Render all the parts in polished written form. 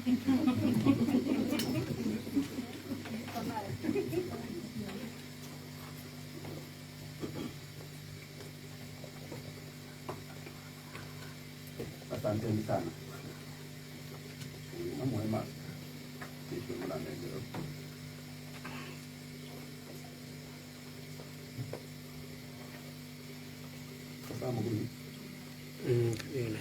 Asanteni sana. Na mwema. Kesho mnanengero. Sasa mguni. Yule.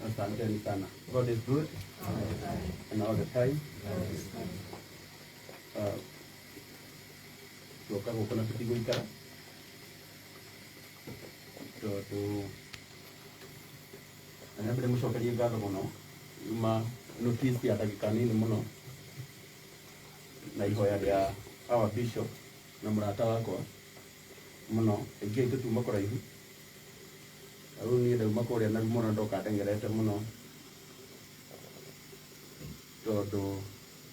Asanteni sana. God is good and all the time. Tuoka gũkũ na tũtigũikara tondũ na nyambe ndĩmũcokerie ngatho mũno yuma notice ya ndagĩka nini mũno na ihoya rĩa our bishop na mũrata wakwa mũno. Aingĩ aitũ tuma kũraihu, rĩu niĩ ndauma kũrĩa na mũno ndoka ndengerete mũno tondũ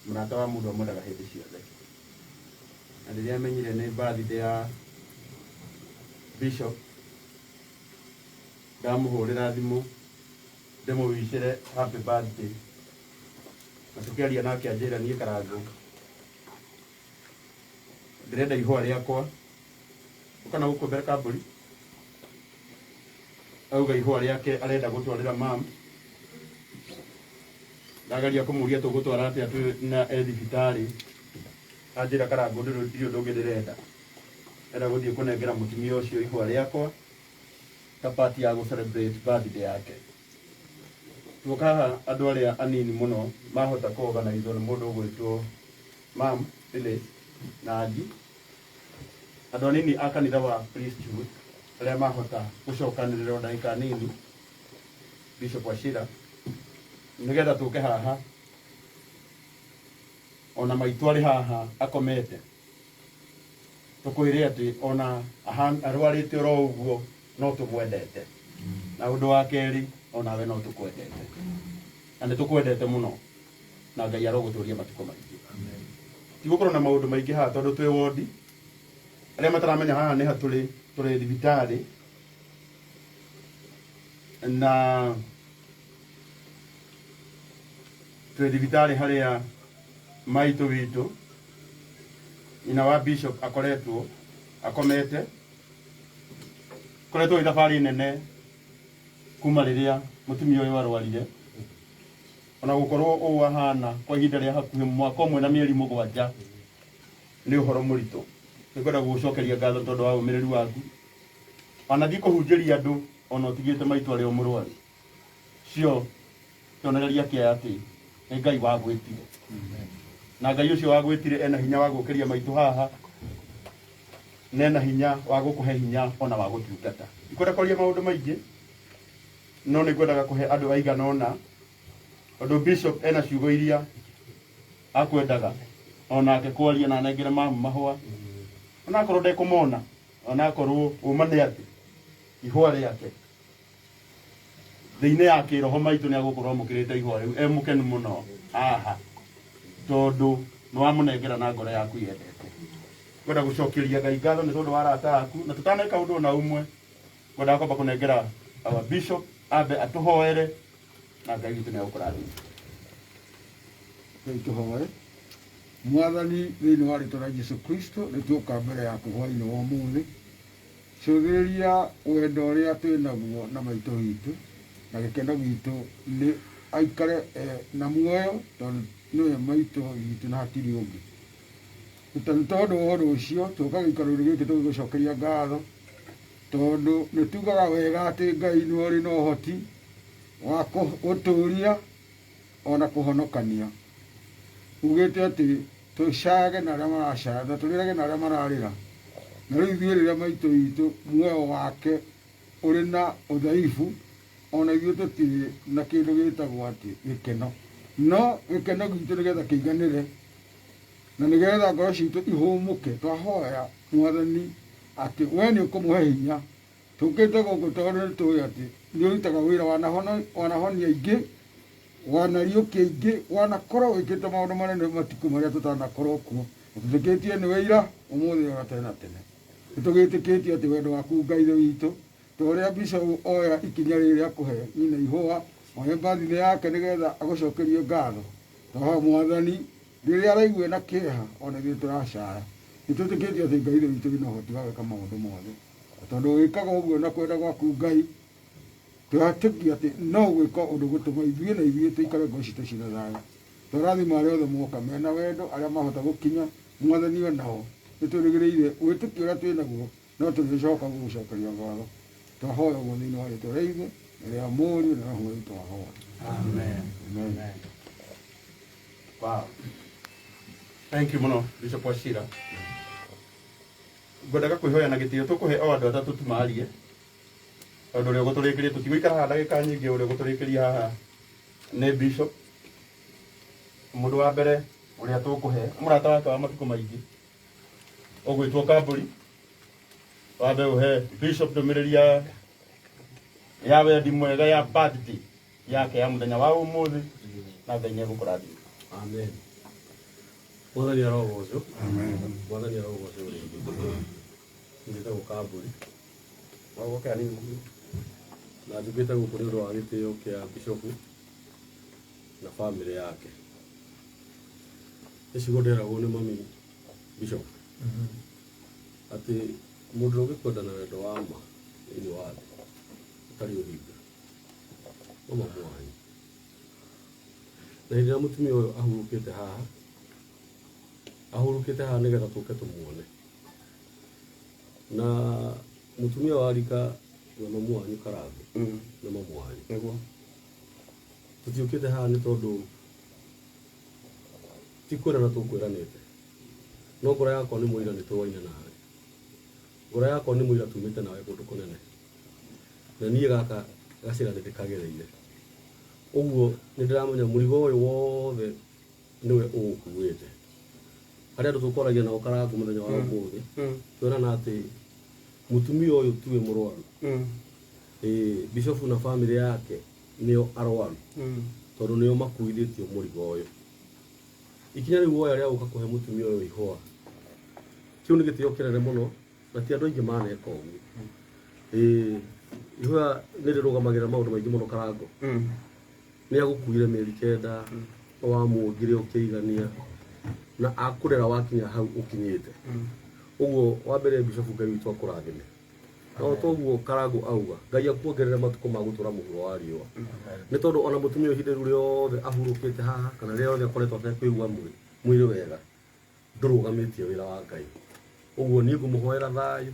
mũrata wa mũndũ amwendaga hĩndĩ ciothe, na rĩrĩa amenyire nĩ birthday ya bishop ndamũhũrĩra thimũ ndĩmũwicĩre happy birthday, na tũkĩaria nake anjĩra, "Niĩ Karangũ ndĩrenda ihũa rĩakwa ũka na gũkũ mbere kambũri." Auga ihũa rĩake arenda gũtwarĩra mam. Ndageria kũmũria tũgũtwara atĩa twĩ na e thibitarĩ, anjĩra, "Karangũ, ndirĩ ũndũ ũngĩ ndĩrenda, enda gũthiĩ kũnengera mũtumia ũcio ihũa rĩakwa ta part ya gũ celebrate birthday yake." Tuoka haha andũ arĩa anini mũno mahota kũorganizwo nĩ mũndũ ũgwĩtwo Mam Phyllis na Anji, andũ anini a kanitha wa priesthood arĩa mahota gũcokanĩrĩrwo ndagĩka nini, Bishop Wachira, nĩgetha tũke haha ona maitũ arĩ haha akomete tũkwĩre atĩ ona arwarĩte oro ũguo no tũmwendete, na ũndũ wa kerĩ onawe no tũkwendete na nĩ tũkwendete mũno, na Ngai arogũtũria matukũ maingĩ. Tigũkorwo na maũndũ maingĩ haha tondũ twĩ wondi. Arĩa mataramenya haha nĩ ha tũrĩ, tũrĩ thibitarĩ na twĩ thibitarĩ harĩa maitũ witũ nyina wa bishop akoretwo akomete, koretwo ĩ thabarĩ nene kuma rĩrĩa mũtumia ũyũ arwarire, ona gũkorwo ũũ ahana kwa ihinda rĩa hakuhĩ mwaka ũmwe na mĩeri 7 nĩ ũhoro mũritũ. Nĩngwenda gũgũcokeria ngatho tondũ wa ũmĩrĩru waku, wanathiĩ kũhunjĩria andũ ona ũtigĩte maitũ arĩ o mũrwaru cio kĩonereria kĩa atĩ nĩ Ngai wagwĩtire, na Ngai ũcio wagwĩtire ena hinya wa gũkĩria maitũ haha na ena hinya wa gũkũhe hinya ona wa gũtungata. Ndikwenda kwaria maũndũ maingĩ, no nĩ ngwendaga kũhe andũ aigana ũna tondũ bishop ena ciugo iria akwendaga onake kwaria na anengere mamu mahũa, onakorwo ndekũmona, onakorwo ũma nĩ atĩ ihũa rĩake thĩinĩ ya kĩroho maitũ nĩ agũkorwo amũkĩrĩte ihũa rĩu e mũkenu mũno haha tondũ nĩ wamũnengera na ngoro yaku yendete. Ngwenda gũcokeria Ngai ngatho nĩ tondũ wa arata aku, na tũtaneka ũndũ ona ũmwe ngwendaga kwamba kũnengera our bishop ambe atũhoere na Ngai witũ nĩ agũkũrathima. Rĩu tũhoe. Mwathani, thĩinĩ wa rĩtwa rĩa Jesu Kristo, nĩ tuoka mbere yaku hwainĩ wa ũmũthĩ. Cũthĩrĩria wendo ũrĩa twĩ naguo na maitũ witũ, na gĩkeno gitũ nĩ aikare e na muoyo tondũ nĩwe maitũ witũ na hatirĩ ũngĩ. Nĩ tondũ wa ũndũ ũcio tuoka gĩikaro-inĩ gĩkĩ tũgĩgũcokeria ngatho tondũ nĩ tugaga wega atĩ Ngai nĩwe ũrĩ na ũhoti wa gũtũria ona kũhonokania. Ugĩte atĩ tũcayage na arĩa maracaya na tũrĩrage na arĩa mararĩra. Na rĩu ithuĩ rĩrĩa maitũ witũ muoyo wake ũrĩ na ũthaifu, ona ithuĩ tũtirĩ na kĩndũ gĩtagwo atĩ gĩkeno. No gĩkeno gitũ nĩgetha kĩiganĩre na nĩgetha ngoro citũ ihũmũke, twahoya Mwathani atĩ we nĩ ũkũmũhe hinya. Tũkĩte gũkũ tondũ nĩ tũĩ atĩ nĩ ũrutaga wĩra, wanahonia aingĩ. Wanariũkia aingĩ, wanakorwo wĩkĩte maũndũ manene matukũ marĩa tũtanakorwo kuo. Ũtũtĩkĩtie nĩ wĩira ũmũthĩ ona tene na tene. Nĩtũgĩtĩkĩtie atĩ wendo waku Ngai Ithe witũ, ta ũrĩa Bishop oya ikinya rĩrĩ akũhe nyina ihũa, oe birthday yake nĩgetha agũcokerie ngatho. Twahoya Mwathani, rĩrĩa araigua na kĩeha, ona ithuĩ tũracaya. Nĩtwĩtĩkĩtie atĩ Ngai Ithe witũ wĩna ũhoti wa gwĩka maũndũ mothe. Na tondũ wĩkaga ũguo na kwenda gwaku Ngai, twĩtĩkia atĩ no gwĩka ũndũ gũtũma ithuĩ na ithuĩ tũikare ngoro citũ ciĩna thayũ. Twarathima arĩa othe moka mena wendo, arĩa mahota gũkinya, Mwathani we nao. Nĩtwĩrĩgĩrĩire wĩtĩkio ũrĩa twĩnaguo, no tũrĩcoka gũgũcokeria ngatho. Twahoya ũguo thĩinĩ wa rĩtwa rĩa Ithe, na rĩa Mũriũ, na Roho Mũtheru twahoya. Amen. Amen. Amen. Wow. Thank you muno Bishop Wachira. Ngwendaga kwĩhoya na gĩtĩo tũkũhe o andũ atatũ tu marie tondũ ũrĩa ũgũtũrĩkĩria tũtigũikara haha ndagĩka nyingĩ ũrĩa ũgũtũrĩkĩria haha nĩ Bishop. Mũndũ wa mbere ũrĩa tũkũhe mũrata wake wa matukũ maingĩ ũgwĩtwo Kambũri, wambe ũhe Bishop ndũmĩrĩri ya wendi mwega ya birthday yake ya mũthenya wa ũmũthĩ na Ngai nĩegũkũrathima. Amen. Mwathani arogocwo. Amen. Mwathani arogocwo rĩngĩ. Njĩtagwo Kambũri Wagoke hanini mũhuro. na njũkĩte gũkũ nĩ ũndũ wa gĩtĩo kĩa Bishop na bamĩrĩ yake. Nĩ ciugo nderagwo nĩ mami Bishop atĩ mũndũ ũrĩa ũngĩkwenda na wendo wa ma thĩinĩ wa thĩ ũtarĩ ũhinga no mamu wanyu. Na hĩndĩ ĩrĩa mũtumia ũyũ ahurũkĩte haha, ahurũkĩte haha nĩgetha tũke tũmuone. Na mũtumia wa rika na mamu wanyu Karangũ na mamu wanyu. Nĩguo. Tũtiũkĩte haha nĩ tondũ ti kwĩrana tũkwĩranĩte, no ngoro yakwa nĩ mũira nĩ tũwaine nawe. Ngoro yakwa nĩ mũira tumĩte nawe kũndũ kũnene. Na niĩ gaka gacĩra nĩ ndĩkagereire. Ũguo nĩ ndĩramenya mũrigo ũyũ wothe nĩwe ũũkuĩte. Harĩ andũ tũkwaragia nao Karangũ mũthenya wa ũmũthĩ, twerana atĩ mũtumia ũyũ tiwe mũrwaru. Bishop na bamĩrĩ yake nĩo arwaru tondũ nĩo makuithĩtio mũrigo ũyũ. Ikinya rĩu woya rĩa gũka kũhe mũtumia ũyũ ihũa, kĩu nĩ gĩtĩo kĩnene mũno na ti andũ aingĩ maneka ũguo. Ihũa nĩ rĩrũgamagĩrĩra maũndũ maingĩ mũno Karangũ. Nĩ agũkuire mĩeri kenda, wamuongire ũkĩigania na akũrera wakinya hau ũkinyĩte. Ũguo wa mbere Bishop Ngai witũ akũrathime. Na o toguo Karangũ auga, Ngai akuongerere matukũ ma gũtũra mũhuro wa riũa. Nĩ tondũ ona mũtumia ũyũ ihinda rĩu rĩothe ahurũkĩte haha kana rĩrĩa rĩothe akoretwo atekũigua mwĩrĩ wega, ndũrũgamĩtie wĩra wa Ngai. Ũguo niĩ ngũmũhoera thayũ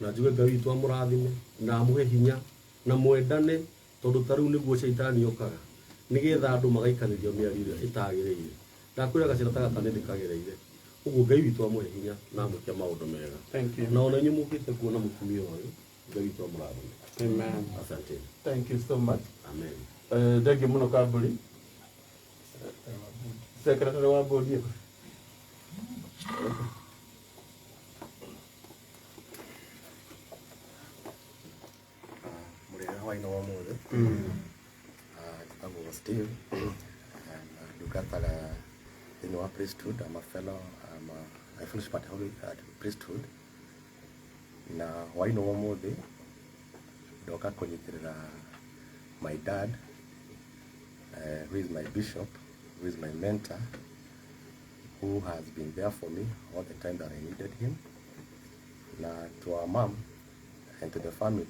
na njuge Ngai witũ amũrathime na amũhe hinya na mwendane, tondũ ta rĩu nĩguo caitani okaga nĩgetha andũ magaikanĩrio mĩario ĩrĩa ĩtagĩrĩire. Ndakwĩra gacĩra ta gaka nĩ ndĩkagereire. Ũguo Ngai witũ amũhe hinya na amwĩke maũndũ mega. Thank you. Na ona inyuĩ mũkĩte kuona mũtumia ũyũ, Ngai witũ amũrathime. Amen. Asante. Thank you so much. Amen. Thank you muno Kambũri. Secretary wa board ĩyo. Mũrĩega hwaĩ-inĩ wa ũmũthĩ. Njĩtagwo Steve na ndungataga thĩinĩ wa priesthood. I'm a fellow, I fellowship at Holy at priesthood. Na hwaĩ-inĩ wa ũmũthĩ ndoka kũnyitĩrĩra my dad, who is my bishop, who is my mentor, who has been there for me all the time that I needed him. Na to our mom and to the family,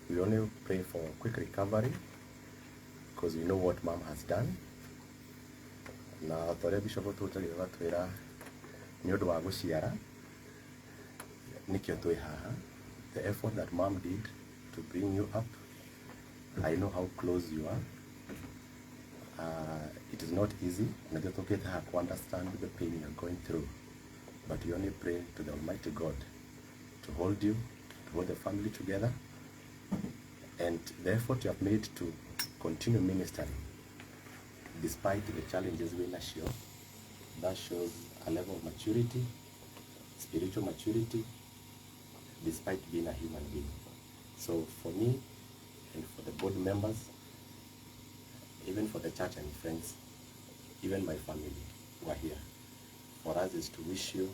we only pray for quick recovery because we know what mom has done. Na ta ũrĩa bishop tũnjagĩra agatwĩra nĩ ũndũ wa gũciara nĩkĩo twĩ haha. The effort that mom did to bring you up, I know how close you are. It is not easy. Na nĩkĩo tũkĩte haha ku understand the pain you are going through. But we only pray to the Almighty God to hold you, to hold the family together, and the effort you have made to continue ministering despite the challenges we nacio, that shows a level of maturity, spiritual maturity, despite being a human being. So for me and for the board members, Even for the church and friends, even my family who are here. For us is to wish you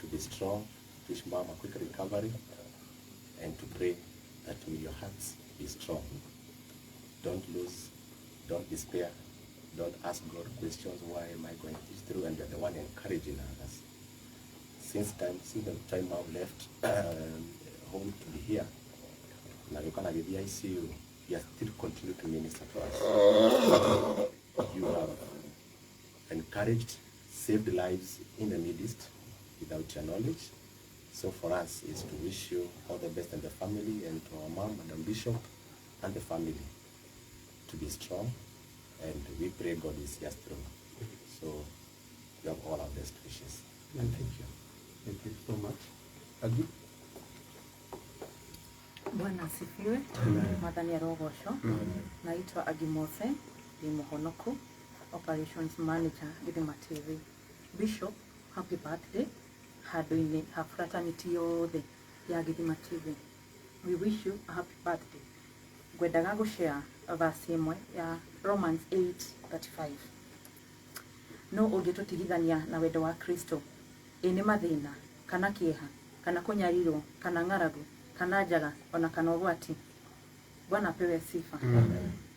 to be strong, to wish mom a quick recovery, and to pray that may your hearts be strong. Don't lose, don't despair, don't ask God questions, why am I going this through? And you're the one encouraging others. Since the time I've left home to be here, now you can be the ICU, you are still continue to minister to us. You have encouraged, saved lives in the Mideast without your knowledge. So for us is to wish you all the best and the family, and to our mom and our bishop and the family to be strong, and we pray God is just through. So you have all our best wishes. And thank you. Thank you so much. Agi? Bwana asifiwe. Mwathani arogocwo. Naitwa Agi Mose, ndi Muhonoku, Operations Manager Githima TV. Bishop, happy birthday. Handũ-inĩ ha fraternity yothe ya Githima TV. We wish you a happy birthday. Ngwendaga gũshare verse ĩmwe ya Romans 8:35. No ũngĩtũtigithania na wendo wa Kristo, ĩ nĩ mathĩna, kana kĩeha, kana kũnyarirwo, kana ng'aragu, kana njaga, ona kana ũgwati. Bwana apewe sifa.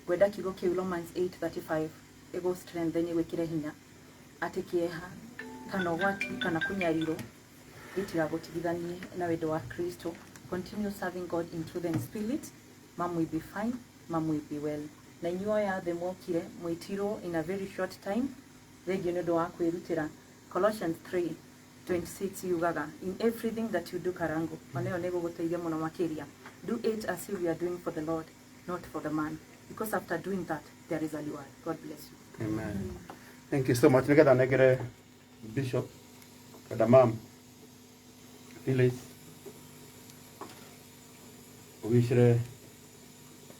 Ngwenda kiugo kĩu Romans 8:35 ĩgũ strengthen ĩgwĩkĩre hinya atĩ kĩeha kana ũgwati kana kũnyarirwo gĩtigagũtigithanie na wendo wa Kristo. Continue serving God in truth and spirit. Mom will be fine, mom will be well. Na inyuĩ aya othe mwokire mwĩtirwo in a very short time, thengio nĩ ũndũ wa kwĩrutĩra. Colossians 3:26 yugaga, in everything that you do, Karango, ona ĩyo nĩ ĩgũgũteithia mũno makĩria. Do it as if you are doing for the Lord, not for the man, because after doing that there is a reward. God bless you. Amen. Thank you so much. Nĩgetha nengere Bishop, kada mam, Phyllis, wishre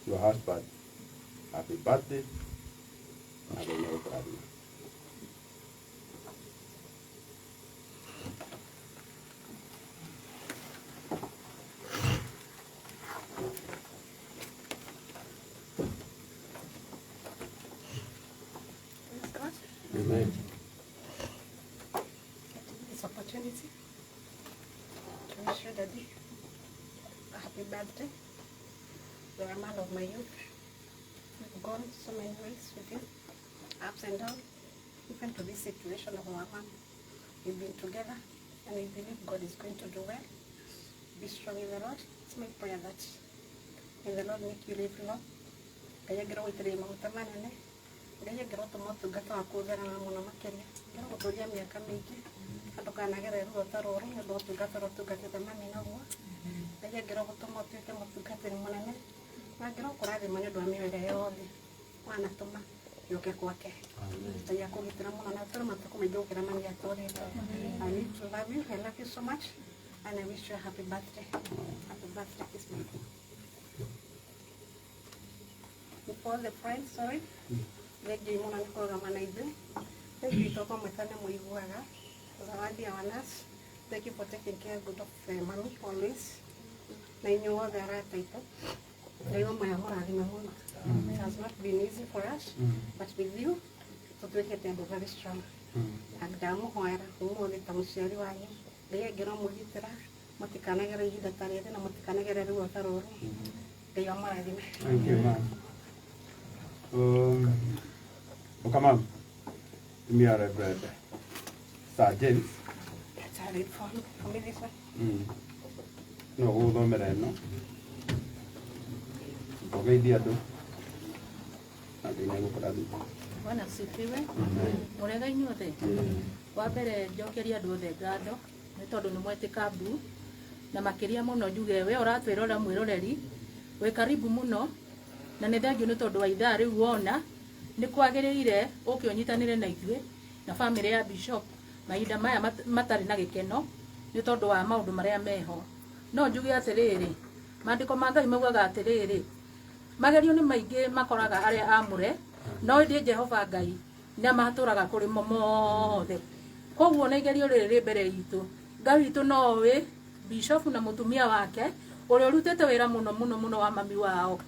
your husband happy birthday. Na Ngai nĩegũkũrathima. Praise God. Amen. I take this opportunity to wish you, Daddy, a happy birthday. You're a man of my youth. We've gone so many ways with you, ups and downs, even to this situation of our mom. We've been together, and we believe God is going to do well. Be strong in the Lord. It's my prayer that may the Lord make you live long. Ngai angĩrwo gũitĩrĩria maguta manene, Ngai angĩrwo tũma ũtungata waku ũthereme mũno makĩria, angĩrwo gũtũria mĩaka mĩingĩ, na ndũkanagerere ruo ta rũrũ nĩ ũndũ wa ũtungata ũrĩa ũtungatĩte mami naguo. Ngai angĩrwo gũtũma ũtuĩke mũtungatĩri mũnene, na angĩrwo kũrathima nĩ ũndũ wa mĩoyo ĩrĩa yothe wanatũma yũke gwake. Ngai akũgitĩra mũno na ũtũre matukũ maingĩ gũkĩra mami atũrĩte. I need to love you. I love you so much, and I wish you a happy birthday. Happy birthday this month. For the friends, sorry. Thengiũ mũno nĩ kũrũgama na ithuĩ. Thengiũ itoko mwĩta nĩ mũiguaga. Zawadi our nurse. Thank you for taking care good of mommy always. Na inyuĩ othe arata aitũ. Ngai wa maya mũrathime mũno. It has not been easy for us, but with you, tũtuĩkĩte andũ very strong. Na ndamũhoera ũmũthĩ ta mũciari wanyu, Ngai angĩrwo mũgitĩra, mũtikanagere ihinda ta rĩrĩ na mũtikanagere ruo ta rũrũ. Ngai amũrathime. Thank you, ma'am. Okay, ma'am. Tumia Reverend Sir James. That's all it for me this one. No gũgũthomera ĩno. Ũgeithie andũ. Na Ngai nĩegũkũrathima. Bwana asifiwe. Mũrega inyuothe. Wa mbere njokeria andũ othe ngatho nĩ tondũ nĩ mwetĩka mbu, na makĩria mũno njuge we ũratwĩrora mwĩroreri wĩ karibu mũno, na nĩ thengiũ nĩ tondũ wa ithaa rĩu wona nĩ kwagĩrĩire ũke ũnyitanĩre na ithuĩ na bamĩrĩ ya Bishop mahinda maya matarĩ na gĩkeno nĩ tondũ wa maũndũ marĩa meho. No njuge atĩrĩrĩ, maandĩko ma Ngai maugaga atĩrĩrĩ, magerio nĩ maingĩ makoraga arĩa amũre, no ĩndĩ Jehova Ngai nĩ amatũraga kũrĩ mo mothe. Koguo na igerio rĩrĩ rĩ mbere itũ, Ngai witũ no oĩ Bishop na mũtumia wake ũrĩa ũrutĩte wĩra mũno mũno mũno wa mami wao.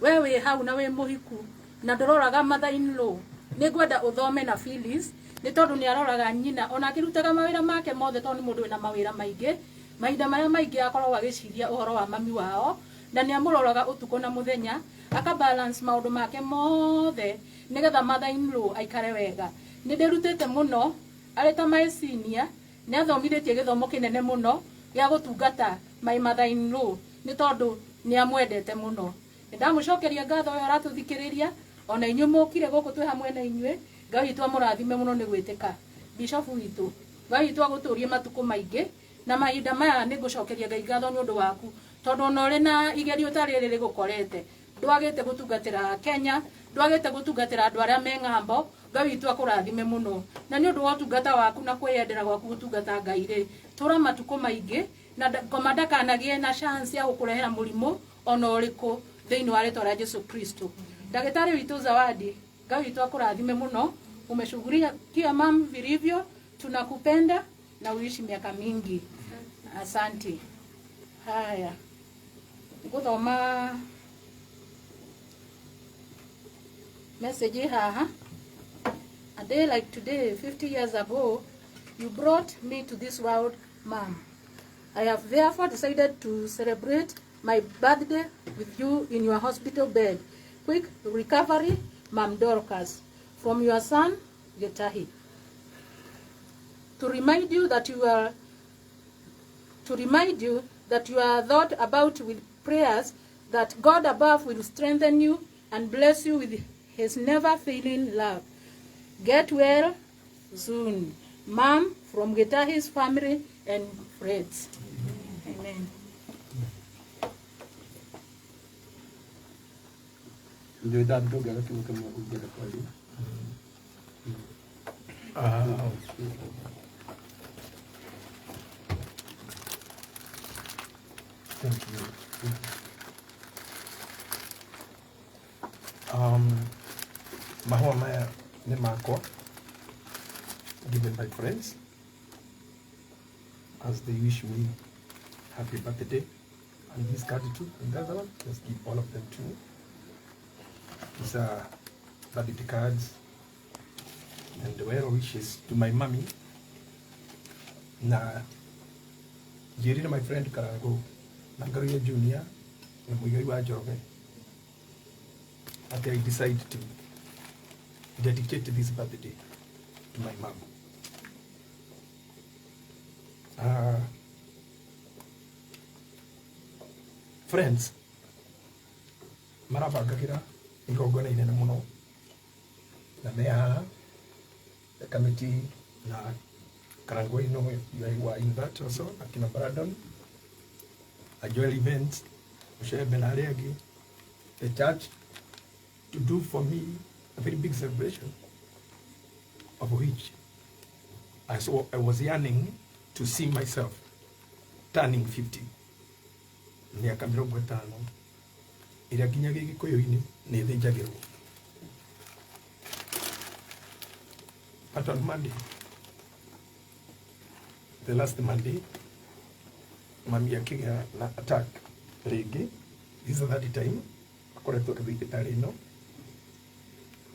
We wĩ hau na wĩ mũhiku Na ndũroraga mother in law. Nĩ ngwenda ũthome na Phyllis nĩ tondũ nĩ aroraga nyina ona akĩrutaga mawĩra make mothe, tondũ nĩ mũndũ wĩna mawĩra maingĩ. Mahinda marĩa maingĩ akoragwo agĩciria ũhoro wa mami wao, na nĩ amũroraga ũtukũ na mũthenya, aka balance maũndũ make mothe nĩgetha mother in law aikare wega. Nĩ ndĩrutĩte mũno arĩ ta my senior, nĩ athomithĩtie gĩthomo kĩnene mũno gĩa gũtungata my mother in law, nĩ tondũ nĩ amwendete mũno. Nĩ ndamũcokeria ngatho ũyũ ũratũthikĩrĩria, ona inyuĩ mũkire gũkũ twĩ hamwe na inyuĩ. Ngai witũ amũrathime mũno nĩ gwĩtĩka. Bishop witũ, Ngai witũ agũtũrie matukũ maingĩ, na mahinda maya nĩ ngũcokeria Ngai ngatho nĩ ũndũ waku, tondũ ona ũrĩ na igerio ta rĩrĩ rĩgũkorete, ndwagĩte gũtungatĩra Kenya, ndwagĩte gũtungatĩra andũ arĩa me ng'ambo. Ngai witũ akũrathime mũno, na nĩ ũndũ wa ũtungata waku na kwĩyendera gwaku gũtungata Ngai rĩ, tũra matukũ maingĩ, na ngoma ndakanagĩe na chance ya gũkũrehera mũrimũ ona ũrĩkũ thĩinĩ wa rĩtwa rĩa Jesu Kristo. Ndagĩtarĩ witũ Zawadi, Ngai witũ akũrathime mũno. Umeshughulikia mam vilivyo, tunakupenda na uishi miaka mingi. Asante. Haya, nguthoma message haha. A day like today, 50 years ago, you brought me to this world, Mom. I have therefore decided to celebrate my birthday with you in your hospital bed. Quick recovery, Mom Dorcas. From your son, Gitahi. To remind you that you are thought about with prayers, that God above will strengthen you and bless you with his never failing love. Get well soon. Mom, from Gitahi's family and friends. Amen. Njũĩ ndangĩongera kiugo kĩmwe ũngĩenda kwaria. Thank you. Mahũa maya nĩ makwa, given by friends as they wish me happy birthday, and this card too, and the other one, just give all of them to me. These are birthday cards and well wishes to my mommy. Na njĩrire my friend Karango na Ngaruiya Junior na Muigai wa Njoroge atĩ I decide to dedicate this birthday to my mom. Friends marabangagĩra igongona inene mũno, na me haha the committee na Karango, you know you were in that also, akina Brandon, a Joel event, Mushebe na arĩa angĩ, the church to do for me a very big celebration, of which I saw I was yearning to see myself turning 50, mĩaka 50 ĩrĩa nginya gĩgĩkũyũ-inĩ nĩ ĩthĩnjagĩrwo. But on Monday, the last Monday, mami akĩgĩa na attack rĩngĩ. This is the third time akoretwo agĩthiĩ thibitarĩ ĩno,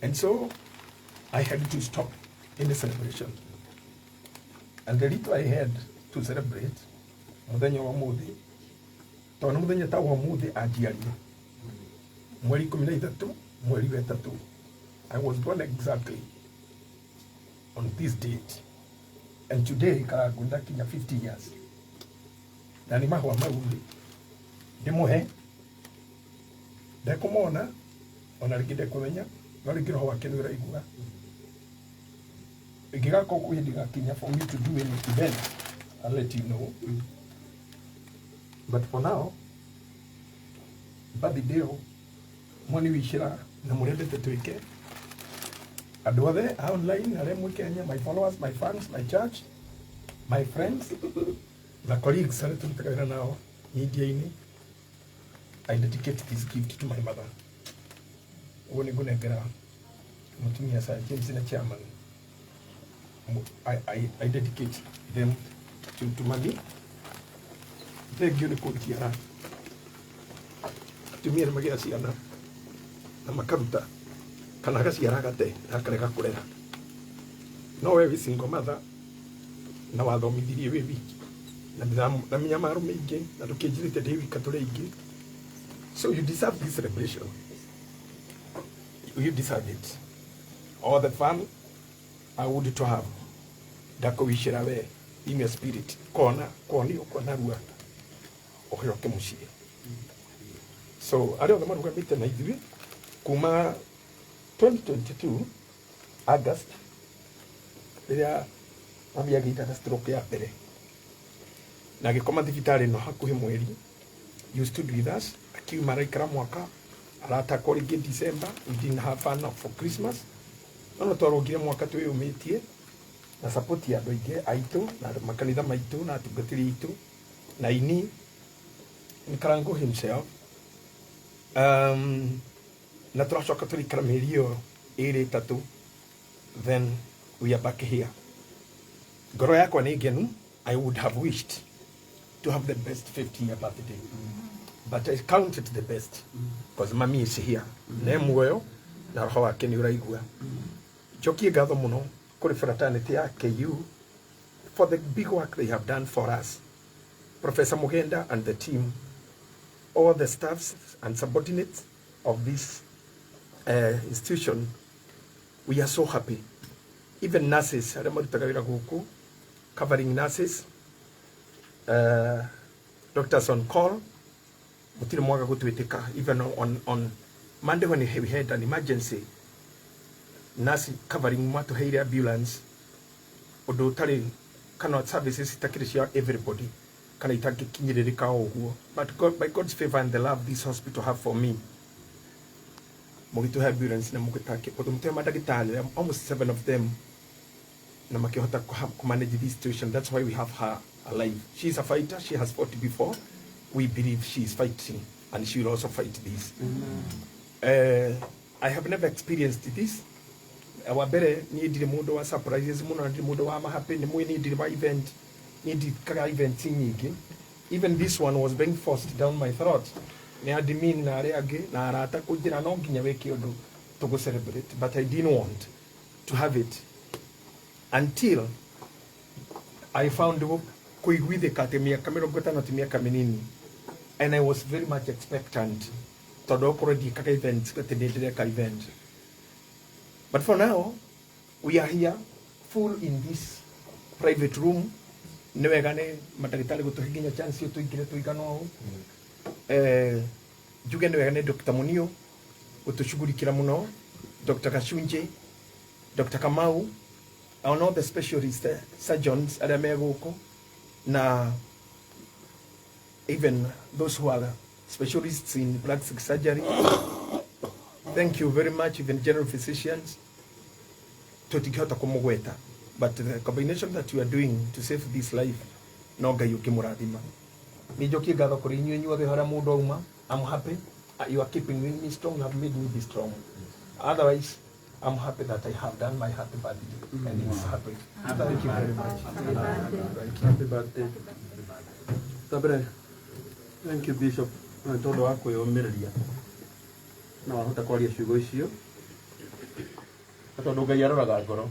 and so I had to stop any celebration, and the little I had to celebrate mũthenya wa ũmũthĩ, tondũ nĩ mũthenya ta wa ũmũthĩ anjiarire, mweri 13, mweri wa ĩtatũ. I was born exactly on this date, and today Karango ndakinya 50 years, na nĩ mahũa mau rĩ ndĩmũhe. Ndekũmona ona rĩngĩ ndekũmenya, no rĩngĩ roho wake nĩ ũraigua. Ĩngĩgakorwo kwĩ hĩndĩ ĩgakinya for me to do any event, I'll let you know. But for now, birthday ĩyo mwani wicĩra na mũrendete twĩke, andũ othe a online arĩa mwĩ Kenya, my followers, my fans, my church, my friends na colleagues arĩa tũrutaga wĩra nao media-inĩ, I dedicate this gift to my mother. Ũguo nĩ ngũnengera mũtumia Sir James na chairman. I dedicate them to mami. Thengio nĩ kũnjiara. Atumia nĩ magĩa ciana na makaruta. Kana agaciara agate na akarega kũrera. No we wĩ single mother na wathomithirie wĩ wiki na na mĩnyamaro mĩingĩ na ndũkĩnjĩrĩte ndĩ wika tũrĩ aingĩ. So you deserve this celebration. You deserve it. All the fun I would to have ndakũwicĩra we in your spirit kona konio kona rua ũcoke mũciĩ. So arĩa othe marũgamĩte na ithuĩ kuma 2022 August rĩrĩa mami agĩire na stroke ya mbere na agĩkoma thibitarĩ ĩno hakuhĩ mweri, you stood with us. Akiuma araikara mwaka aratakwo rĩngĩ December. We didn't have fun for Christmas, no no twarũngire mwaka twĩyũmĩtie na support ya andũ aingĩ aitũ na makanitha maitũ na atungatĩri aitũ na ini Nkarango himself, na tũracoka tũrĩikara mĩeri ĩyo ĩrĩ ĩtatũ, then we are back here. Ngoro yakwa nĩ ngenu. I would have wished to have the best 50 year birthday, but I counted the best because mami is here ne muoyo na roho wake nĩ ũraigua. Njokie ngatho mũno kũrĩ fraternity ya KU for the big work they have done for us. Professor Mugenda and the team, all the staffs and subordinates of this institution, we are so happy. Even nurses arĩa marutaga wĩra gũkũ, covering nurses, doctors on call, mũtirĩ mwaga gũtwĩtĩka. Even on Monday when we had an emergency, nurse covering mwatũheire ambulance, ũndũ ũtarĩ kana services itakĩrĩ cia everybody kana itangĩkinyĩrĩrĩka o ũguo. But God, by God's favor and the love this hospital have for me, mũgĩtũhe ambulance na mũgĩtake ũndũ mũtũhe mandagĩtarĩ, almost seven of them, na makĩhota manage this situation. That's why we have her alive. She is a fighter. She has fought before. We believe she is fighting and she will also fight this. I have never experienced this. Wa mbere, niĩ ndirĩ mũndũ wa surprises mũno na ndirĩ mũndũ wa mahappy nĩ mwĩ niĩ ndirĩ wa event, niĩ ndikaga events nyingĩ. Even this one was being forced down my throat nĩ admin na arĩa angĩ na arata kũnjĩra no nginya wĩke ũndũ tũgũ celebrate, but I didn't want to have it until I found kũiguithĩka atĩ mĩaka 50 ti mĩaka mĩnini, and I was very much expectant tondũ okorwo ndiĩkaga events atĩ nĩ ndĩreka event. But for now we are here full in this private room. Nĩ wega nĩ mandagĩtarĩ gũtũhe nginya chance ĩyo tũingĩre tũigana ũũ. Njuge nĩ wega nĩ Dr. Munio gũtũcugurikĩra mũno, Dr. Gachunje, Dr. Kamau, and all the specialist surgeons arĩa me gũkũ, na even those who are specialists in plastic surgery. Thank you very much. Even general physicians, tũtingĩhota kũmũgweta, but the combination that you are doing to save this life, no Ngai ũkĩmũrathima. Nĩ njokie ngatho kũrĩ inyuĩ inyuothe harĩa mũndũ auma. I'm happy. You are keeping me strong. You have made me be strong. Otherwise, I'm happy that I have done my happy birthday and it's happy. Thank you very much. Thank you. Happy birthday. Tambere, thank you, Bishop, nĩ tondũ wa kwĩyũmĩrĩria na wahota kwaria ciugo icio, na tondũ Ngai aroraga ngoro,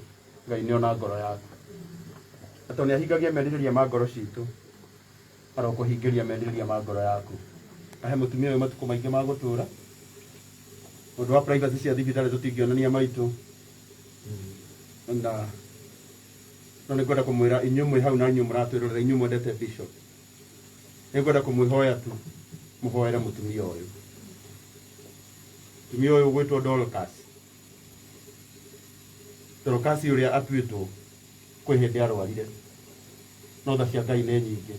Ngai nĩ ona ngoro yaku, na tondũ nĩ ahingagia merirĩria ma ngoro citũ, arokũhingĩria merirĩria ma ngoro yaku, ahe mũtumia ũyũ matukũ maingĩ ma gũtũũra. Ũndũ wa privacy cia thibitarĩ tũtingĩonania maitũ, na no nĩ ngwenda kũmwĩra inyuĩ mwĩ hau na inyuĩ mũratwĩrorera, inyuĩ mwendete Bishop, nĩ ngwenda kũmwĩhoya tu mũhoere mũtumia ũyũ, mũtumia ũyũ ũgwĩtwo Dorcas. Dorcas ũrĩa atuĩtwo kwĩ hĩndĩ arwarire, no tha cia Ngai nĩ nyingĩ.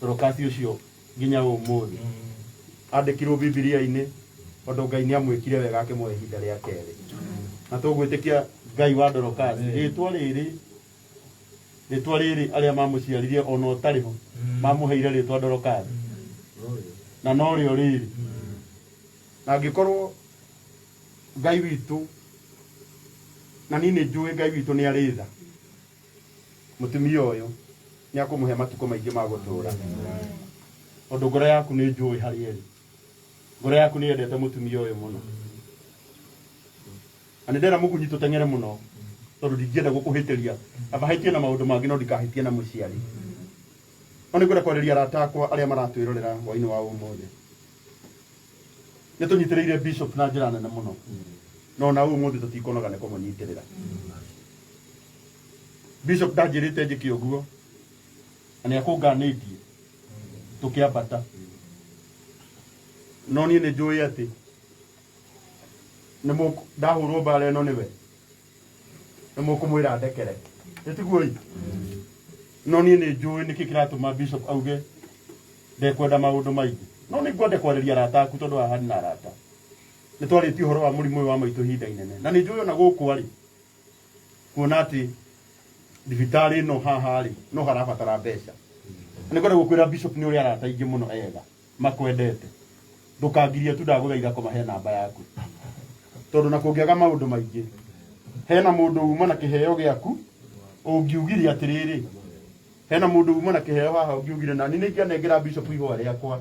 Dorcas ũcio nginya ũmũthĩ andĩkirwo Bibilia-inĩ tondũ Ngai nĩ amwĩkire wega akĩmũhe ihinda rĩa kerĩ, na tũgwĩtĩkia Ngai wa Dorcas, rĩtwa rĩrĩ, rĩtwa rĩrĩ arĩa mamũciaririe ona ũtarĩ ho mamũheire rĩtwa Dorcas, na norĩo rĩrĩ, na angĩkorwo Ngai witũ, na niĩ nĩ njũĩ Ngai witũ nĩ arĩ tha, mũtumia ũyũ nĩ akũmũhe matukũ maingĩ ma gũtũũra, tondũ ngoro yaku nĩ njũĩ harĩa ĩrĩ, ngoro yaku nĩ yendete mũtumia ũyũ mũno. Na nĩ ndera mũgunyi tũteng'ere mũno tondũ ndingĩenda gũkũhĩtĩria. Aba hĩtie na maũndũ mangĩ no ndikahĩtie na mũciari. No nĩ ngwenda kwarĩria arata akwa arĩa maratwĩrorera hwainĩ wa ũmũthĩ. Nĩ tũnyitĩrĩire bishop na njĩra nene mũno. No na ũmũthĩ tũtikonoga nĩ kũmũnyitĩrĩra. Bishop ndanjĩrĩte njĩke ũguo na nĩ akũnganĩtie tũkĩambata. No niĩ nĩ njũĩ atĩ nĩ ndahũrwo mbara ĩno nĩwe nĩ mũkũmwĩra ndekere. Nĩ tiguo ĩ? No niĩ nĩ njũĩ nĩkĩ kĩratũma bishop auge ndekwenda maũndũ maingĩ. No nĩ ngwenda kwarĩria arata aku tondũ haha ndĩ na arata. Nĩ twarĩtie ũhoro wa mũrimũ ũyũ wa maitũ ihinda inene. Na nĩ njũĩ ona gũkũ arĩ kuona atĩ thibitarĩ ĩno haha rĩ no harabatara mbeca. Na nĩ ngwenda gũkwĩra bishop nĩ ũrĩ arata aingĩ mũno ega makwendete. Ndũkangirie tu ndagũthaitha kũmahe namba yaku. Tondũ na kũngĩaga maũndũ maingĩ hena mũndũ uma na kĩheo gĩaku ũngiugire atĩrĩrĩ hena mũndũ uma na kĩheo haha ũngiugire nani nĩ ingĩanengera bishop ihũa rĩakwa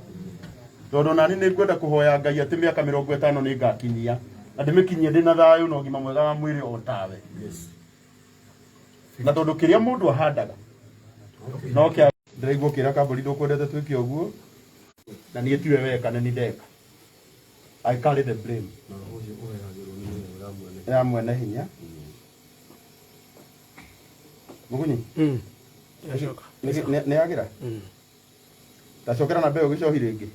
tondũ nani nĩ ngwenda kũhoya Ngai atĩ mĩaka 50 nĩ ngakinyia na ndĩmĩkinyie ndĩ na thayũ na ũgima mwega wa mwĩrĩ o tawe. Na tondũ kĩrĩa mũndũ ahandaga no kĩa ndĩraigua ũkĩra kambũri ndũkwendete twĩke ũguo na niĩ tiwe weka nĩ niĩ ndeka. I carry the blame. Na roho ũcio ũheragĩrwo nĩ mĩhũmũ ya mwene. Ya mwene hinya. Mũgunyi? Nĩ yagĩra? Tacokera namba ĩyo gĩcohi rĩngĩ.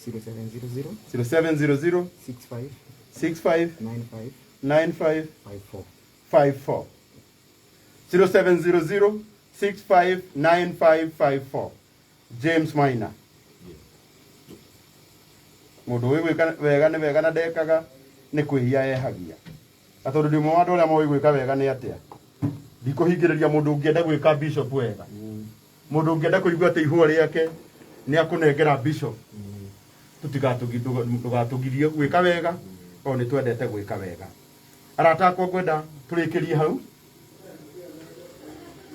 0700 0700 65 65 95 95 54. 54. 0700 659554. James Maina. Mũndũ ũĩ gwĩka wega nĩ wega na ndekaga nĩ kwĩhia ehagia. Na tondũ ndĩ ũmwe wa andũ arĩa moĩ gwĩka wega nĩ atĩa? Ndikũhingĩrĩria mũndũ ũngĩenda gwĩka bishop wega. Mũndũ ũngĩenda kũigua atĩ ihũa rĩake nĩ akũnengera bishop. Ndũgatũgirie gwĩka wega o nĩ twendete gwĩka wega. Arata akwa ngwenda tũrĩkĩrie hau.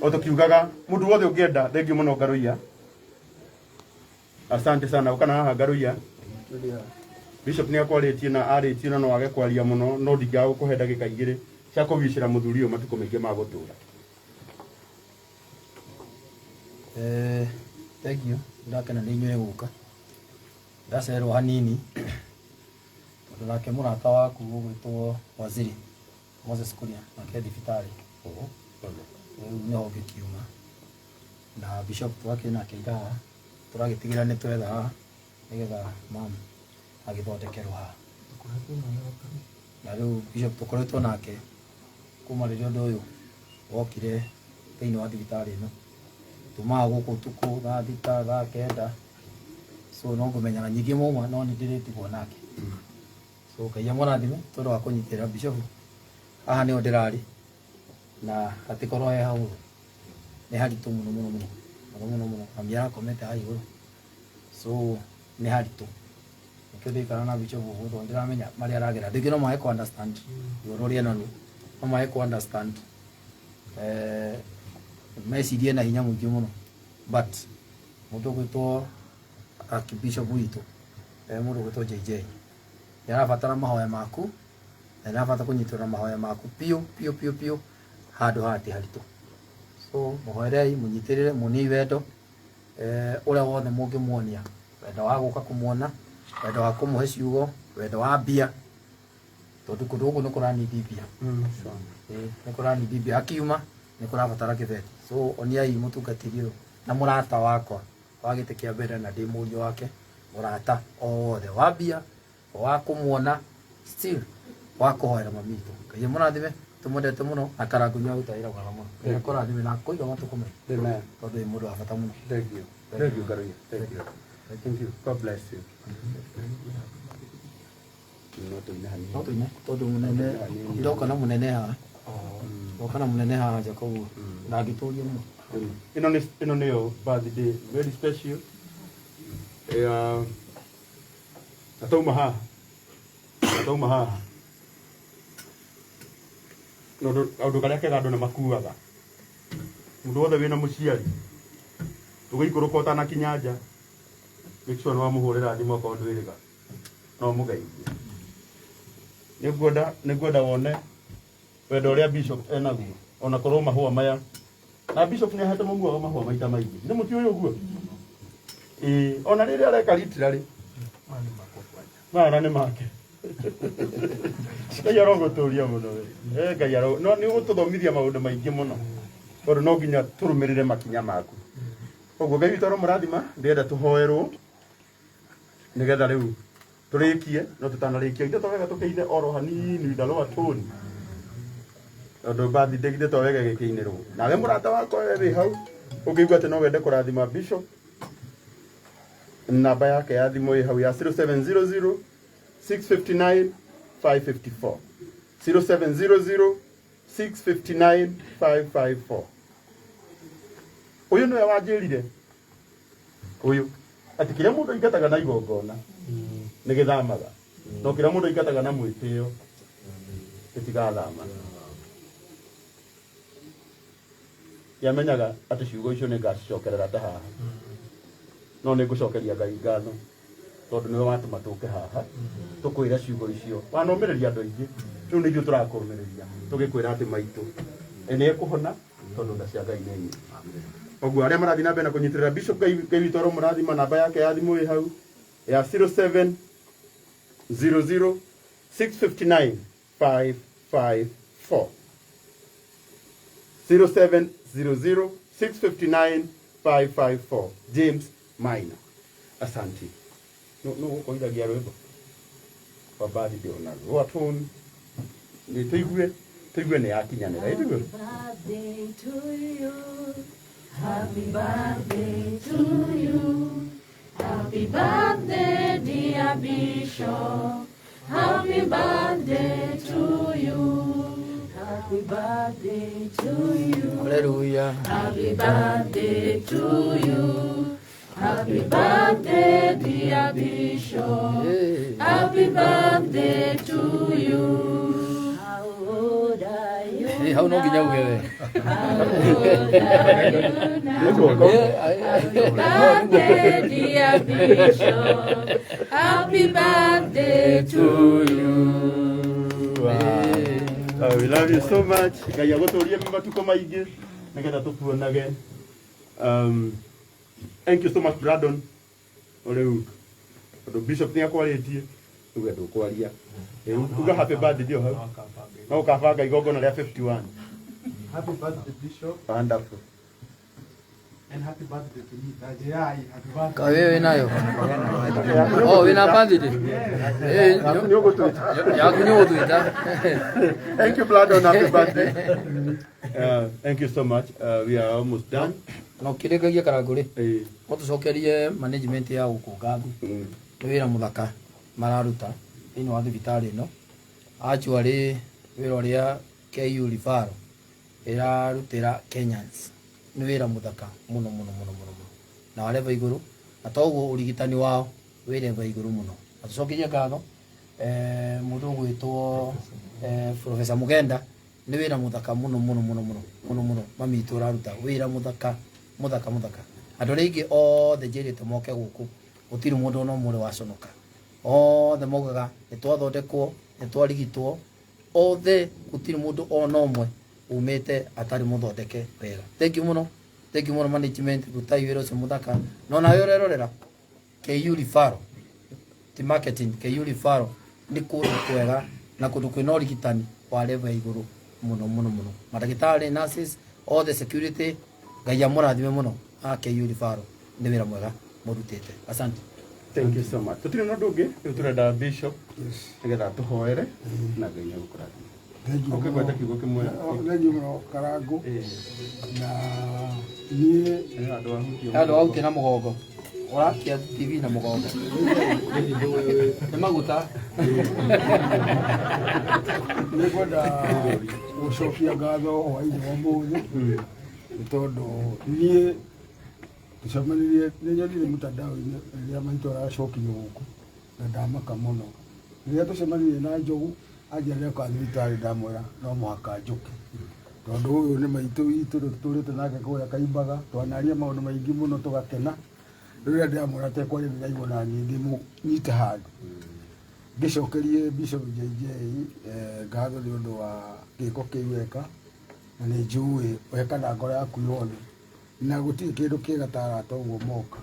O tũkiugaga mũndũ wothe ũngĩenda thengiũ mũno Ngaruiya. Asante sana ũka na haha Ngaruiya. Bishop nĩ akwarĩtie na arĩtie na no age kwaria mũno no ndingĩaga gũkũhe ndagĩka igĩrĩ cia kũwicĩra mũthuri ũyũ matukũ maingĩ ma gũtũra. Thank you. Ndakena nĩ inyuĩ gũka. Ndacererwo hanini tondũ nake mũrata waku ũgwĩtwo Waziri Moses Kuria nake thibitarĩ. Rĩu nĩho ngĩkiuma na Bishop twakĩrĩ nake ira haha tũragĩtigĩra nĩ twetha haha nĩgetha mam agĩthondekerwo haha. Na rĩu Bishop tũkoretwo nake kuma rĩrĩa ũndũ ũyũ wokire thĩinĩ wa thibitarĩ ĩno. Tumaga gũkũ ũtukũ thaa 6 thaa 9 so no ngũmenyaga nyingĩ mauma no nĩ ndĩrĩtigwo nake. So Ngai amũrathime tondũ wa kũnyitĩrĩra Bishop. Haha nĩho ndĩrarĩ na hatikorwo he hahũthũ, nĩ haritũ mũno mũno mũno mũno mũno mũno. Mami arakomete haha igũrũ so nĩ haritũ. Nĩkĩo ndĩikara na Bishop ũguo tondũ ndĩramenya marĩa aragera. Andũ aingĩ no mage kũ understand ruo rũrĩa enaruo, no mage kũ understand mecirie na hinya mũingĩ mũno but mũndũ ũgwĩtwo Archbishop witũ mũndũ ũgwĩtwo JJ nĩ arabatara mahoya maku na nĩ arabatara kũnyitĩrĩra mahoya maku piũ piũ piũ piũ handũ haha ti haritũ. So mũhoerei, mũnyitĩrĩre, muoniei wendo ũrĩa wothe mũngĩmuonia, wendo wa gũka kũmuona, wendo wa kũmũhe ciugo, wendo wa mbia, tondũ kũndũ gũkũ nĩ kũranindi mbia. Nĩ kũranindi mbia, akiuma nĩ kũrabatara kĩbeti. So oniai mũtungatĩri ũyũ na mũrata wakwa wa gĩtĩ kĩa mbere na ndĩ mũriũ wake, mũrata o wothe wa mbia, wa kũmuona, still wa kũhoera mami witũ. Ngai amũrathime, tũmwendete mũno na Karangũ nĩ aruta wĩra mwega mũno. Ngai akũrathime na akũiga matukũ maingĩ. Amen. Tondũ wĩ mũndũ wa bata mũno. Thank you. Thank you, Ngaruiya. Thank you. Thank you. God bless you. No tũine hanini. No tũine tondũ mũnene ndoka na mũnene haha. Ndoka na mũnene haha nja koguo ndangĩtũria mũno. Ĩno nĩ ĩno nĩyo birthday very special. Ya na tauma haha. Na tauma haha. Na kaũndũ karĩa kega andũ nĩ makuaga. Mũndũ wothe wĩna mũciari ũgĩikũrũka ũtanakinya nja make sure nĩ wamũhũrĩra thimũ okorwo ndwĩrĩga no mũgeithie. Nĩ ngwenda wone Wendo ũrĩa bishop enaguo ona korwo mahũa maya na bishop nĩ ahete mamu wao mahũa maita maingĩ nĩ mũtiũĩ ũguo. Ĩĩ, ona rĩrĩa areka literally maya na nĩ make. Ngai arogũtũria mũno we. Eh, Ngai aro no nĩ ũgũtũthomithia maũndũ maingĩ mũno tondũ no nginya tũrũmĩrĩre makinya maku. Koguo Ngai witũ aromũrathima, ndĩrenda tũhoerwo nĩgetha rĩu tũrĩkie, no tũtanarĩkia ithe to wega tũkĩine oro hanini with a lower tone tondũ birthday githĩ to wega ĩgĩkĩinĩrwo. Nawe mũrata wakwa we wĩ hau ũngĩigua atĩ no wende kũrathima bishop, namba yake ya thimũ ĩ hau ya 0700 659 554, 0700 659 554. Ũyũ nĩwe wanjĩrire ũyũ atĩ kĩrĩa mũndũ aingataga na igongona nĩ gĩthamaga, no kĩrĩa mũndũ aingataga na mwĩtĩo gĩtigathama. Ndiamenyaga atĩ ciugo icio nĩ ngacicokerera ta haha, no nĩ ngũcokeria Ngai ngatho tondũ nĩwe watũma tũke haha tũkwĩre ciugo icio. Wanomĩrĩria andũ aingĩ, rĩu nĩ ithuĩ tũrakũmĩrĩria tũgĩkwĩra atĩ maitũ nĩ ekũhona tondũ tha cia Ngai nĩ nyingĩ. Koguo arĩa marathiĩ na mbere na kũnyitĩrĩra bishop, Ngai Ngai witũ aromũrathima. Namba yake ya thimũ ĩ hau ya 0700 659 554, 0700 659 554, James Maina. Asante. No no gũkoithagia rwĩmbo rwa birthday ona rwa tone nĩ tũigue tũigue nĩ yakinyanĩra ĩtiguo. Birthday to you. Happy birthday to you. Happy birthday, dear Bishop. Happy birthday to you. Happy birthday to you. Hallelujah. Happy birthday to you. Happy birthday, dear Bishop. Happy birthday to you. How old are you? Eh, hau no nginya uge we. How old are you now? Happy birthday, dear Bishop. Happy birthday to you. Wow. We love you so much. Ngai agũtũrie matukũ maingĩ nĩgetha tũkuonage. Thank you so much, Brandon. Rĩu tondũ bishop nĩ akwarĩtie, uge ndũkwaria. Uga happy birthday ndio hau no ũkabanga igongona rĩa 51. Happy birthday, Bishop, Wonderful. and happy birthday to me. Tajai, happy birthday. Ka wewe nayo. Oh, wina birthday. Eh, Nĩ ũgũtwĩta. Yaku nĩ ũgũtwĩta. Thank you, Brandon. Happy birthday. Thank you so much. We are almost done. Na ũkĩrĩkagia Karangũ rĩ, Eh, no tũcokerie management ya gũkũ ngatho nĩ wĩra mũthaka mararuta thĩinĩ wa thibitarĩ ĩno. Actually wĩra ũrĩa KU Referral ĩrarutĩra Kenyans nĩ wĩra mũthaka mũno mũno mũno mũno mũno na wa level igũrũ, na toguo ũrigitani wao wĩ level igũrũ mũno. Na tũcokerie ngatho mũndũ ũgwĩtwo Professor Mugenda, nĩ wĩra mũthaka mũno mũno mũno mũno mũno mũno mami witũ ũraruta wĩra mũthaka mũthaka mũthaka. Andũ arĩa aingĩ othe njĩrĩte moke gũkũ, gũtirĩ mũndũ ona ũmwe ũrĩ waconoka. Othe maugaga nĩ twathondekwo, nĩ twarigitwo othe, gũtirĩ mũndũ ona ũmwe umĩte atarĩ mũthondeke wega. Thank you mũno, thank you mũno management, rutai wĩra ũcio mũthaka. No nawe ũrerorera KU Referral, ti marketing, KU Referral nĩ kũndũ kwega na kũndũ kwĩna ũrigitani wa level ya igũrũ mũno mũno mũno. Mandagĩtarĩ, nurses, all the security, Ngai amũrathime mũno a KU Referral nĩ wĩra mwega mũrutĩte. Asante. Thank you so much. Tũtirĩ na ũndũ ũngĩ, rĩu tũrenda bishop nĩgetha tũhoere na Ngai nĩ egũkũrathima. Thank you. Ũkĩgweta kiugo kĩmwe. Thank you mũno Karangũ, na niĩ Andũ ahutio. Andũ ahutie na mũgongo ũrakia TV na mũgongo nĩ maguta. Nĩ ngwenda gũcokia ngatho hwainĩ wa ũmũthĩ nĩ tondũ niĩ tũcemanirie, nĩ nyonire mtandao-inĩ rĩrĩa maitũ aracokirio gũkũ na ndamaka mũno. Rĩrĩa tũcemanirie na Njogu anjĩra nĩ oka thibitarĩ, ndamwĩra no mũhaka njũke tondũ ũyũ nĩ maitũ witũ, tũtũrĩte nake kũrĩa Kaimbaga, twanaria maũndũ maingĩ mũno tũgakena. Rĩrĩa ndĩramwĩra tekwaria, ndĩraigua na niĩ ndĩmũnyite handũ. Ngĩcokerie Bishop JJ ngatho nĩ ũndũ wa gĩko kĩu weka, na nĩ njũĩ weka na ngoro yaku yothe, na gũtirĩ kĩndũ kĩega ta arata ũguo moka.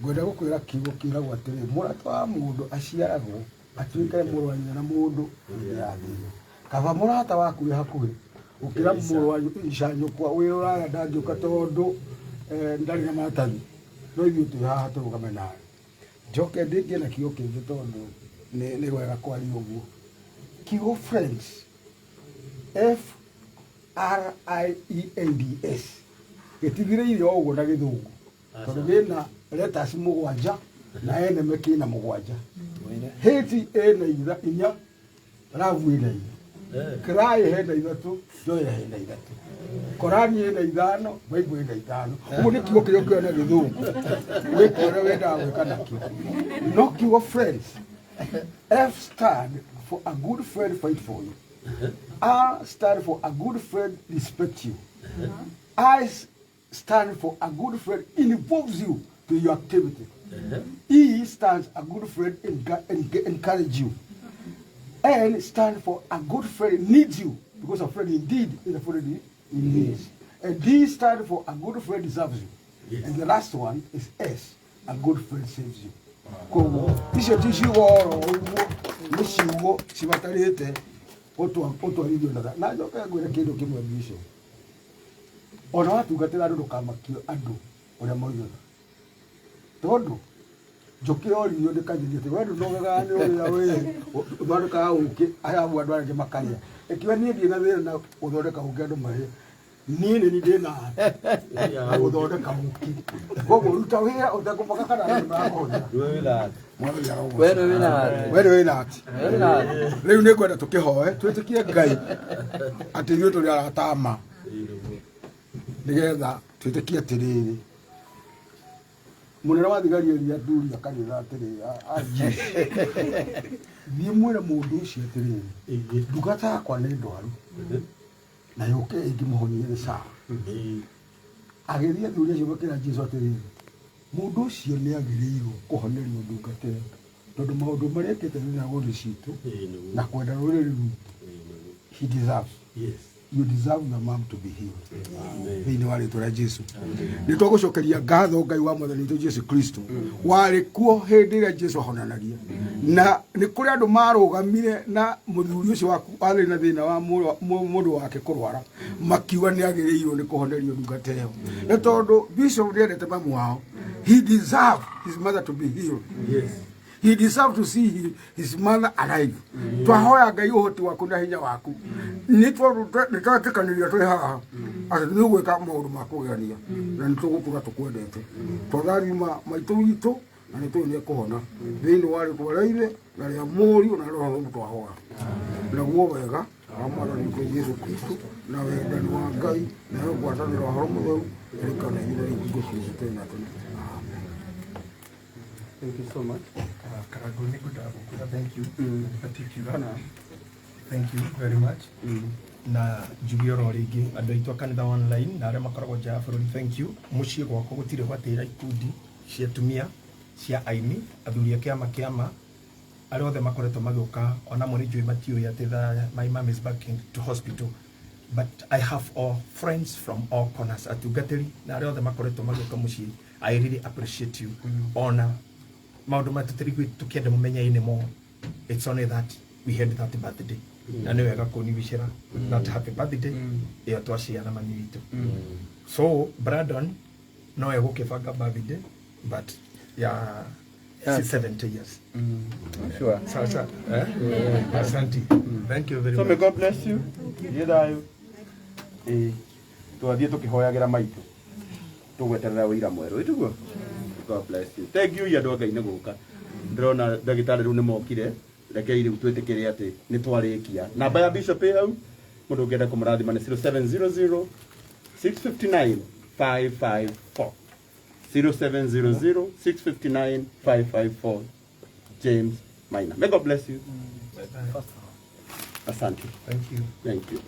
Ngwenda gũkwĩra kiugo kĩragwo atĩrĩ, mũrata wa mũndũ aciaragwo atuĩke mũrũ wa nyina na mũndũ hĩndĩ ya thĩna. Kaba mũrata waku wĩ hakuhĩ gũkĩra mũrũ wa icanyũkwa wĩ rũraya ndangĩũka tondũ ndarĩ na maratathi, no ithuĩ twĩ haha tũrũgame nawe. Njoke ndĩkie na kiugo kĩngĩ tondũ nĩ wega kwaria ũguo. Kiugo friends, F R I E N D S, gĩtithirĩire o ũguo na gĩthũngũ, tondũ gĩna letters mũgwanja na eneme kĩna mũgwanja. Hate ĩna inya, love ĩna inya, cry hena ithatũ, joy hena ithatũ, Korani ĩna ithano, Bible ĩna ithano. Ũguo nĩ kiugo kĩrĩa ũkĩoya na gĩthũngũ wĩke ũrĩa wendaga gwĩka nakĩo. No kiugo friends, F stand for a good friend fight for you, R stand for a good friend respect you, I stand for a good friend involves you to your activity, E stands a good friend encourage you, N stand for a good friend needs you, because a friend indeed is a friend in needs, and D stand for a good friend deserves you. Yes. And the last one is S, a good friend saves you. Koguo icio ti ciugo oro ũguo, nĩ ciugo cibatarĩte ũtwarithio na njoke ngwĩre kĩndũ kĩmwe, Bishop, ona watungatĩra andũ ndũkamakio andũ ũrĩa moigaga, tondũ njũkĩ yoririo ndĩkanjĩria atĩ we ndũnogaga nĩ ũrĩa wĩ ũthondekaga ũkĩ arabu andũ arĩa angĩ makarĩa, ĩkiuga niĩ ndirĩ na thĩna na gũthondeka ũkĩ andũ marĩe, niĩ nĩ niĩ ndĩna na gũthondeka ũkĩ. Koguo ruta wĩra ũtekũmaka kana andũ marakũhũthĩra. We nĩ wĩna hati. We nĩ wĩna hati. We wĩna hati. Rĩu nĩ ngwenda tũkĩhoe twĩtĩkie Ngai atĩ ithuĩ tũrĩ arata a ma, nĩgetha twĩtĩkie atĩrĩrĩ, mũnene wa thigari erire athuri a kanitha atĩrĩ, thiĩ mwĩre mũndũ ũcio atĩrĩrĩ, ndungata yakwa nĩ ndwaru na yũke ĩngĩmũhonia nĩ sawa. Agĩthiĩ athuri acio makĩra Jesu atĩrĩrĩ, mũndũ ũcio nĩ agĩrĩirwo kũhonerio ndungata ĩyo, tondũ maũndũ marĩa ekĩte thinagogi citũ na kwenda rũrĩrĩ rwitũ, he deserves. You deserve your mom to be healed. Thĩinĩ wa rĩtwa rĩa Jesu nĩ twagũcokeria ngatho Ngai wa mwathani witũ Jesu Kristo, warĩ kuo hĩndĩ ĩrĩa Jesu ahonanagia, na nĩ kũrĩ andũ marũgamire na mũthuri ũcio waku warĩ na thĩna wa mũndũ wake kũrwara, makiuga nĩ agĩrĩirwo nĩ kũhonerio ndungata ĩyo, nĩ tondũ bishop nĩendete mamu wao. He deserve his mother to be healed. He deserve to see his mother alive. Twahoya Ngai ũhoti waku na hinya waku, nĩ twetĩkanĩria twĩ haha atĩ nĩ ũgwĩka maũndũ ma kũgegania, na nĩ tũgũkũra tũkwendete. Twatharima maitũ witũ na nĩ tũĩ nĩ ekũhona, thĩinĩ wa rĩtwa rĩa Ithe na rĩa Mũriũ na Roho Mũtheru twahoya. Naguo wega wa Mwathani witũ Jesu Kristo na wendani wa Ngai nayo ngwatanĩro ya Ũhoro Mũtheru ĩrĩkana ithuĩ hingo ciothe tene na tene. Thank you so much. Karago nĩ ngwendaga gũkwĩra thank you in particular. Thank you very much. Na njuge oro rĩngĩ andũ aitũ a kanitha online na arĩa makoragwo nja ya bũrũri, thank you. Mũciĩ gwakwa gũtirĩ gwatĩra ikundi cia atumia, cia aini, athuri a kĩama kĩama, arĩa othe makoretwo magĩũka, ona amwe nĩ njũĩ matiũĩ atĩ my mom is back to hospital, but I have all friends from all corners, atungatĩri na arĩa othe makoretwo magĩũka mũciĩ, I really appreciate you. Ona maũndũ maya tũtirĩ tũkĩenda mũmenye anymore, it's only that we had that birthday na nĩ wega kũniwicĩra that happy birthday ĩyo twaciara mami witũ. So Brandon no egũkĩbanga birthday but ya 70 years. Sure. Sasa eh? Asante, thank you very So may much. God bless you. Thiĩ thayũ. Ĩĩ. Twathiĩ tũkĩhoyagĩra maitũ. Tũgweterera ũira mwerũ. Ĩtiguo? God bless you. Thank you andũ a Ngai nĩ gũka. Ndĩrona ndagĩtarĩ rĩu nĩ mokire. Rekei rĩu twĩtĩkĩre atĩ nĩ twarĩkia. Namba ya Bishop ĩ hau. Mũndũ ũngĩenda kũmũrathima nĩ 0700 659 554. 0700 659 554. James Maina. May God bless you. Asante. Thank you. Thank you.